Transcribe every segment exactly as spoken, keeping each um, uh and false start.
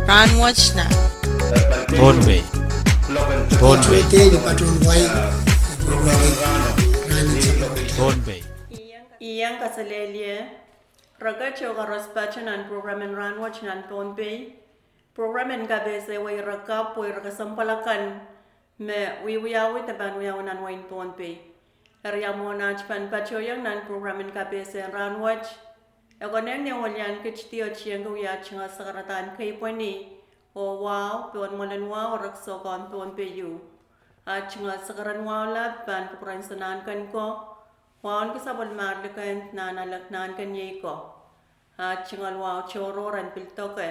Rahnwet nan Pohnpei. Pohnpei. Pohnpei. Iang kaselehlie reket oh koaros pato nan prokram en Rahnwet nan Pohnpei. Prokram en kapehse wei ire kapw oh ire kesempwal akan me wiewiawi de pahn wiawi nan wehin Pohnpei. Eri ia mwohn aht pahn patohiong nan prokram en kapehse en rahnwet, e konehng ni welian kit di oh tiengki wia aht tungoal sakaradahn keipweni oh wahu pohn mwoalen wahu ire kiso kan Pohnpei ieu. Aht tungoal sakaradahn wahu lap pahn kupwuren Sohn Nahnken ko, wauneki sapwellimahr Likend, Nahnalek, Nahnken, Iei ko. Aht tungoal wahu tohrohr en pil doke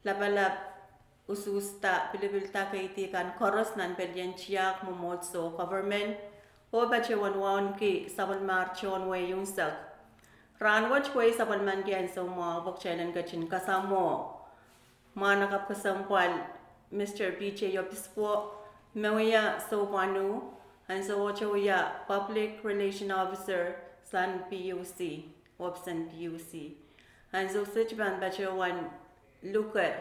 lapalap, usuhsda, pilipilda keidi kan koaros nan pelien tiahk, mwomwohdiso, government, oh patohwan wauneki sapwellimahr tohn wehi unsek. Rahnwet wehi sapwellimanki ansou mwahu pwe kitail en ketin kasamwo mwahnakapw kesempwal Mister P J Obispo, me wia souphwanu, ansou ohte wia Public Relation Officer sang P U C, ohpis en P U C. Ansou kiset pahn patohwan luke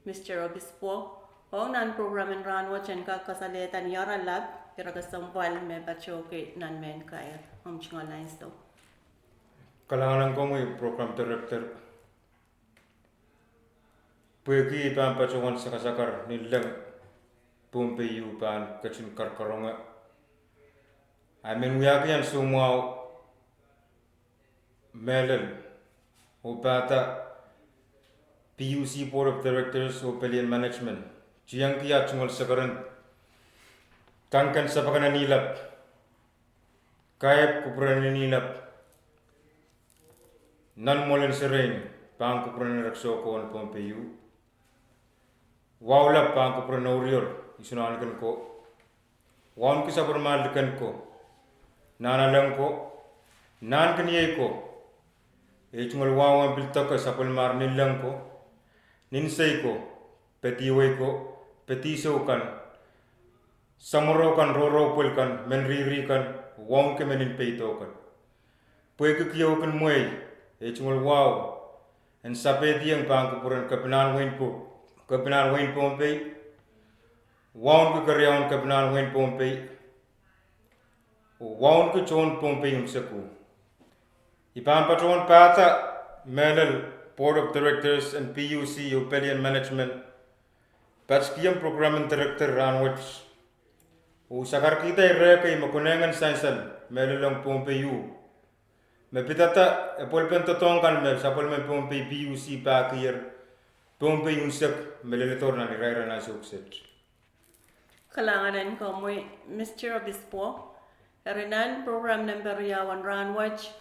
Mister Obispo ong nan prokram en rahnwet en kak kasalehda ni oaralap ire kesempwal me patohki nan mehn kair. Omw tungoal ansou. Kalahngan en komwi Program Director. Pwehki I pahn patohwan sakasakar ni leng Pohnpei ieu pahn ketin karkaronge, I men wiahki ansou mwahu mehlel oh pahda P U C Board of Directors oh pelien management tiengki aht tungoal sakaradahn kankan sapakana ni lap, kaep kupwuren ni lap, nan mwoalen serein pahn kupwuren ire kiso ko en Pohnpei ieu. Wahu lap pahn kupwuren Oreor, Sohn Nahnken ko, wauneki sapwellimahr Likend ko, Nahnalek ko, Nahnken, Iei ko. Ei tungoal wahu en pil doke sapwellimahr Ninleng ko, Ninsei ko, Pediwei ko, Pedisou kan, Samworo kan, Rourou pwel kan, Menrihri kan, wauneki me nin peido kan. Pwehki kihong kin mwehi, ei tungoal wahu en sapeidiong pahn kupwuren kepinahn wehin Po-, kepinahn wehin Pohnpei, wauneki keriaun kepinahn wehin Pohnpei, oh wauneki tohn Pohnpei unsek. I pahn patohwan pahda mehlel Board of Directors en P U C oh pelien management, patikihong prokram en director rahnwet, oh sakarkihda ire kei me konehng en sansal mehlel ong Pohnpei ieu, me pidada epwelpen doadoahk kan me sapwellimen Pohnpei P U C pahkier Pohnpei unsek me leledohr nan irair en ansou kiset. Kalahngan en komwi Mister Obispo. Eri nan prokram nempe riau en rahnwet,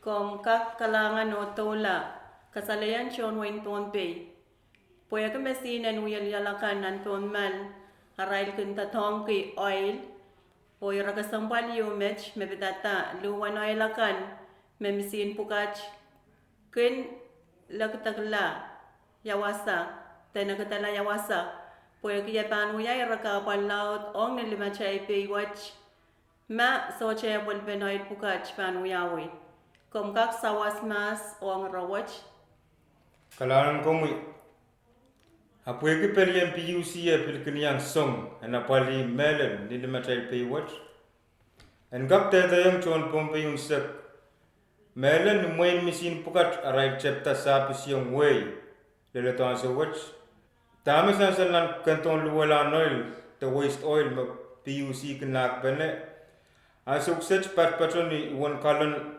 komw kak kalahngan oh doula kasalehiong tohn wehin Pohnpei pwehki mesihn en wieliel akan nan Pohnmal arail kin doadoahngki oil, oh ire kesempwal ieu met me pidada luhwen oil akan me misihn pwukat kin lekdekla ia wasa, de nekidala ia wasa, pwehki e pahn wia ire kahpwal laud ong ni limatail pei wet ma sohte epwelpen oil pwukat pahn wiawi. Komw kak sawas mahs ong ire wet. Kalahngan en komwi. A pwehki pelien P U C e pil kin iang song en apwalih mehlel ni limatail pei wet, en kak dehdehiong tohn Pohnpei unsek mehlel ni mwein misihn pwukat arail tepda sahpisiong wehi leledo ansou wet. Dahme sansal nan kendohn luwelahn oil de waste oil me P U C kin lahkpene, ansou kiset patopato ni uwen kalon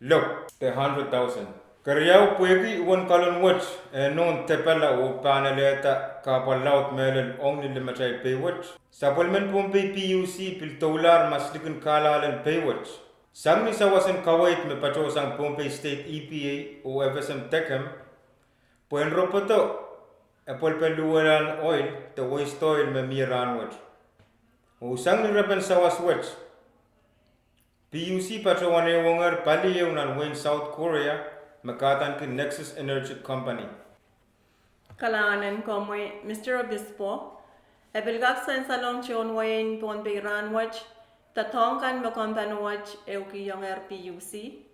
lok de hundred thousand. Keriau, pwehki uwen kalon wet e nohn depala oh pahn alehda kahpwal laud mehlel ong ni limatail pei wet, sapwellimen Pohnpei P U C pil doulahr maslikin kahlahlen pei wet, sang ni sawas en kaweid me patohsang Pohnpei State E P A oh F S M DEKM, pwe en ropodo epwelpen luwelahn oil de waste oil me mie rahnwet. Oh sang ni repen sawas wet, P U C patohwan ehuongehr pali ehu nan wehin South Korea me kahdaneki Nexus Energy Company. Kalahngan en komwi Mister Obispo. E pil kak sansalong tohn wehin Pohnpei rahnwet doadoahk kan me company wet ehukiongehr P U C.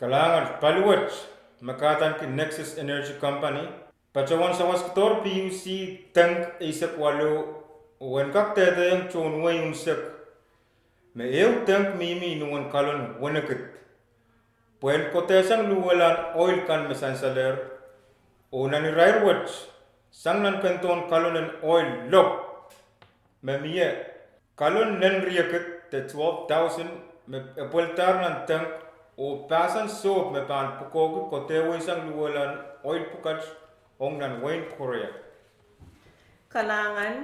Kalahngan. Pali wet me kahdaneki Nexus Energy Company, Patohwan sawaskidohr P U C tank eisek waluh, oh en kak dehdehiong tohn wehi unsek me ehu tank mihmi ni uwen kalon wenekid pwehn kodehsang luhwehla en oil kan me sansalehr, oh nan irair wet sang nan kendohn kalon en oil lop me mie kalon nen riekid de twelve thousand me epweldahr nan tank, oh pahsan sohp me pahn pwukoahki kodehweisang luhwehla en oil pwukat ong nan wehin Korea. Kalahngan,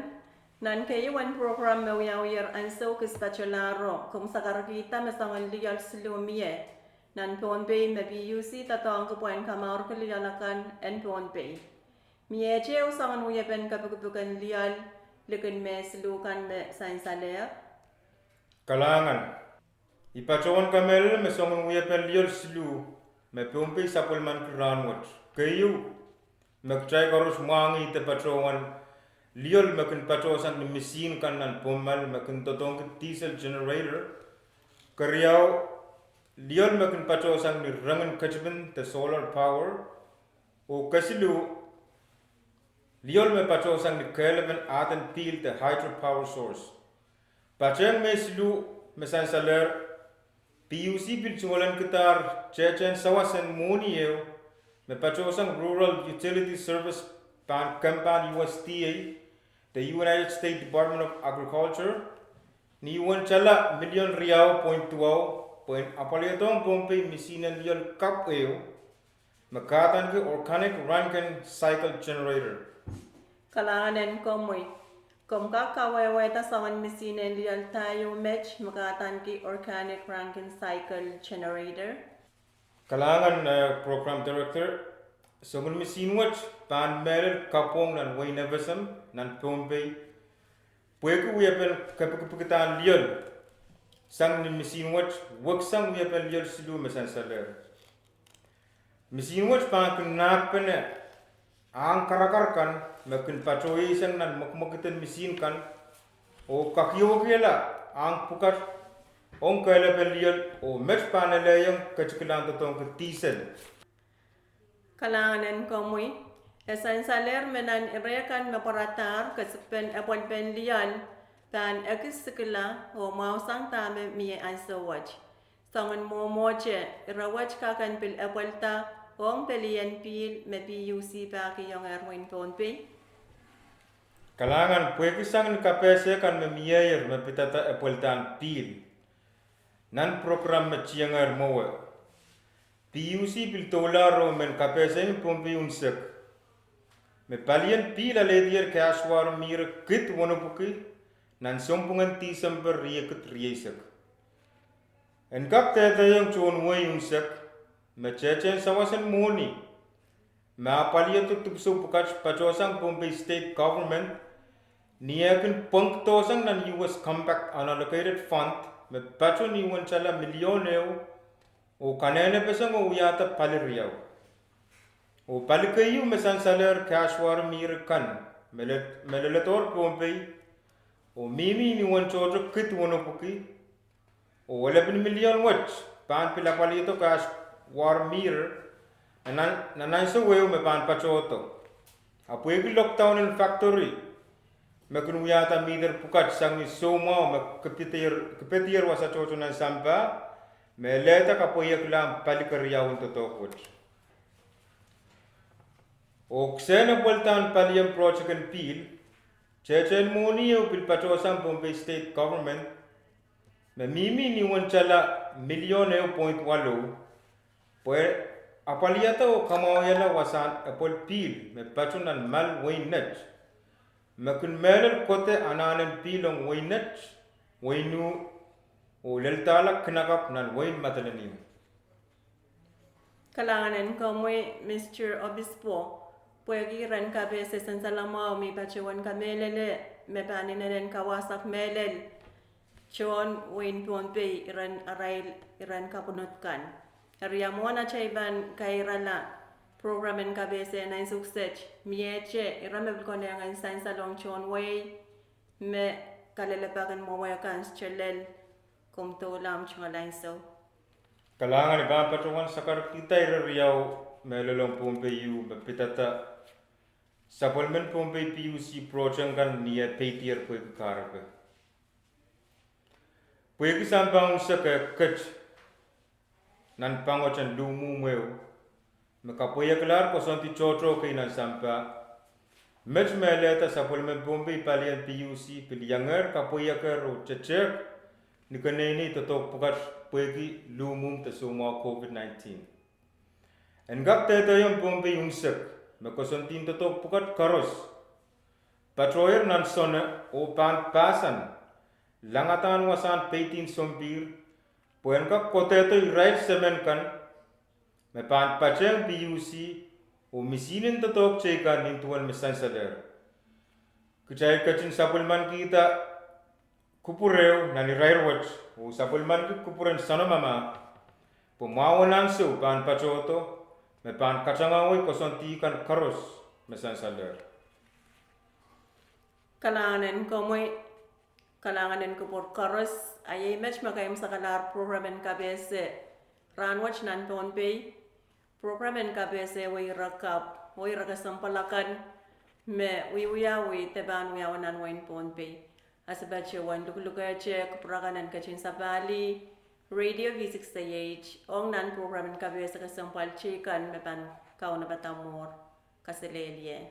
nan keieun prokram me wiawiher ansou kis patohlahro, komw sakarkihda me soangen lioal siluh mie nan Pohnpei me P U C doadoahngki pwehn kamourki lioal akan en Pohnpei. Miehte ehu soangen wiepen kepikipik en lioal likin me siluh kan me sansalehr? Kalahngan, I patohwan kamehlele me soangen wiepen lioal siluh me Pohnpei sapwellimanki rahnwet. Keieu, me kitail koaros mwahngih de patohwan lioal me kin patohsang ni misihn kan nan Pohnmal me kin doadoahngki diesel generator. Keriau, lioal me kin patohsang ni rengen ketipin de solar power. Oh kesiluh, lioal me patohsang ni kehlepen ahden pihl de hydro power source. Patehng me siluh me sansalehr, P U C pil tungoalenkidahr tehtehn sawas en mwohni ehu me patohsang Rural Utility Service pahn kempahn U S D A de United States Department of Agriculture ni uwen tala milion riau point duwau pwehn apwalihdohng Pohnpei misihn en lioal kapw ehu me kahdaneki organic Rankine cycle generator. Kalahngan en komwi, komw kak kawehwehda soangen misihn en lioal da ehu met me kahdaneki organic Rankine cycle generator? Kalahngan, eh, Program Director, soangen misihn wet pahn mehlel kapwung nan wehin FSM nan Pohnpei pwehki wiepen kepikipikdahn lioal sang ni misihn wet weksang wiepen lioal siluh me sansalehr. Misihn wet pahn kin nahkpene ahng karakar kan me kin patohweisang nan mwekimwekid en misihn kan oh kakiwehkihala ahng pwukat ong kehlepen lioal oh met pahn elehiong ketikilahn doadoahngki diesel. Kalahngan en komwi, e sansalehr me nan ire kan me pwaradahr kesikpen epwelpen lioal pahn ekis sikila oh mwahusang dahme mie ansou wet. Soangen mwomwohte, ire wet kak en pil epwelda ong pelien pihl me P U C pahkihongehr wehin Pohnpei? Kalahngan, pwehki sang ni kapehse kan me mieier me pidada epweldahn pihl nan program me tiengehr mwowe, P U C pil doulahro mehn kapehse en Pohnpei unsek me palien pihl alehdier kahsuwahro mihre kid wenepwiki nan sounpwungen Tisempe riekid rieisek. En kak dehdehiong tohn wehi unsek me tehtehn sawas en mwohni me apwalihdo dipwisou pwukat patohsang Pohnpei State Government ni eh kin pwengdohsang nan U S Compact Unallocated Fund me pato ni uwen tala milion ehu oh kanehnepeseng oh wiahda pali riau. Oh pali keieu me sansalehr kahsuwahro mihre kan me lel-, me leledohr Pohnpei oh mihmi ni uwen tohto kid wenepwiki oh elepin milion wet pahn pil apwalihdo kahsuwahro mihre nan, nan ansou ehu me pahn patohdo. A pwehki lockdown en factory me kin wiahda mihre pwukat sang ni soumwahu me kipedier, kipedier wasa tohto nan sampah me elehda kapweiekla pali keriaun doadoahk wet. Oh kisehn epweldahn palien project en pihl, tehtehn mwohni ehu pil patohsang Pohnpei State Government me mihmi ni uwen tala milion ehu point waluh pwe apwalihada oh kamwahwihala wasahn epwel pihl me pato nan mal wein Net me kin mehlel kohdo anahn en pihl ong wein Net, wein U oh lel dahla kin kapw nan wein Madolenihmw. Kalahngan en komwi, Mister Obispo, pwehki iren kapehse sansalamwahu me I patohwan kamehlele me pahn inenen kawahsak mehlel tohn wehin Pohnpei iren arail iren kapwunod kan. Eri mwohn atail pahn kairala program en kapehse nan ansou kiset, miehte ire me pil konehng en sansalong tohn wehi me kalelapak en mwowe kan, Sister Lel, komw doula omw tungoal ansou. Kalahngan, I pahn patohwan sakarkihda ire riau mehlel ong Pohnpei U me pidada Sapwellimen Pohnpei PUC project kan ni eh peidier pwehki kahrepe. Pwehki sampah unsek eh ket nan pwangeten luhmwuhmw ehu, me kapweiekelahr koasoandi tohto kei nan sampah, met me elehda sapwellimen Pohnpei palien PUC pil iangehr kapweiekehr oh tetehk ni keneinei doadoahk pwukat pwehki luhmwuhmw de soumwahu COVID nineteen. En kak dehdehiong Pohnpei unsek me koasoandi doadoahk pwukat koaros patohier nan Sone oh pahn pahsan langadahn wasahn peidi en sompihr, pwe en kak kodehdo irail semen kan me pahn patehng PUC oh misihnen doadoahk teikan nin duwen me sansalehr. Kitail ketin sapwellimanikihda kupwur ehu nan irair wet oh sapwellimaniki kupwuren Sonomama, pwe mwahu en ansou pahn patohdo me pahn katangehwei koasoandi kan koaros me sansalehr. Kalahngan en komwi, kalahngan en kupwur koaros. A iei met me kaimwisekalahr program en kapehse rahnwet nan Pohnpei. Program en kapehse wei ire kapw, wei ire kesempwal akan me wiewiawi de pahn wiawi nan wehin Pohnpei. A se patohwan luhk luhkehte kupwur akan en ketin sapahlih Radio V six eight ong nan program en kapehse kesempwal teikan me pahn kaunopada mwuhr. Kaselehlie.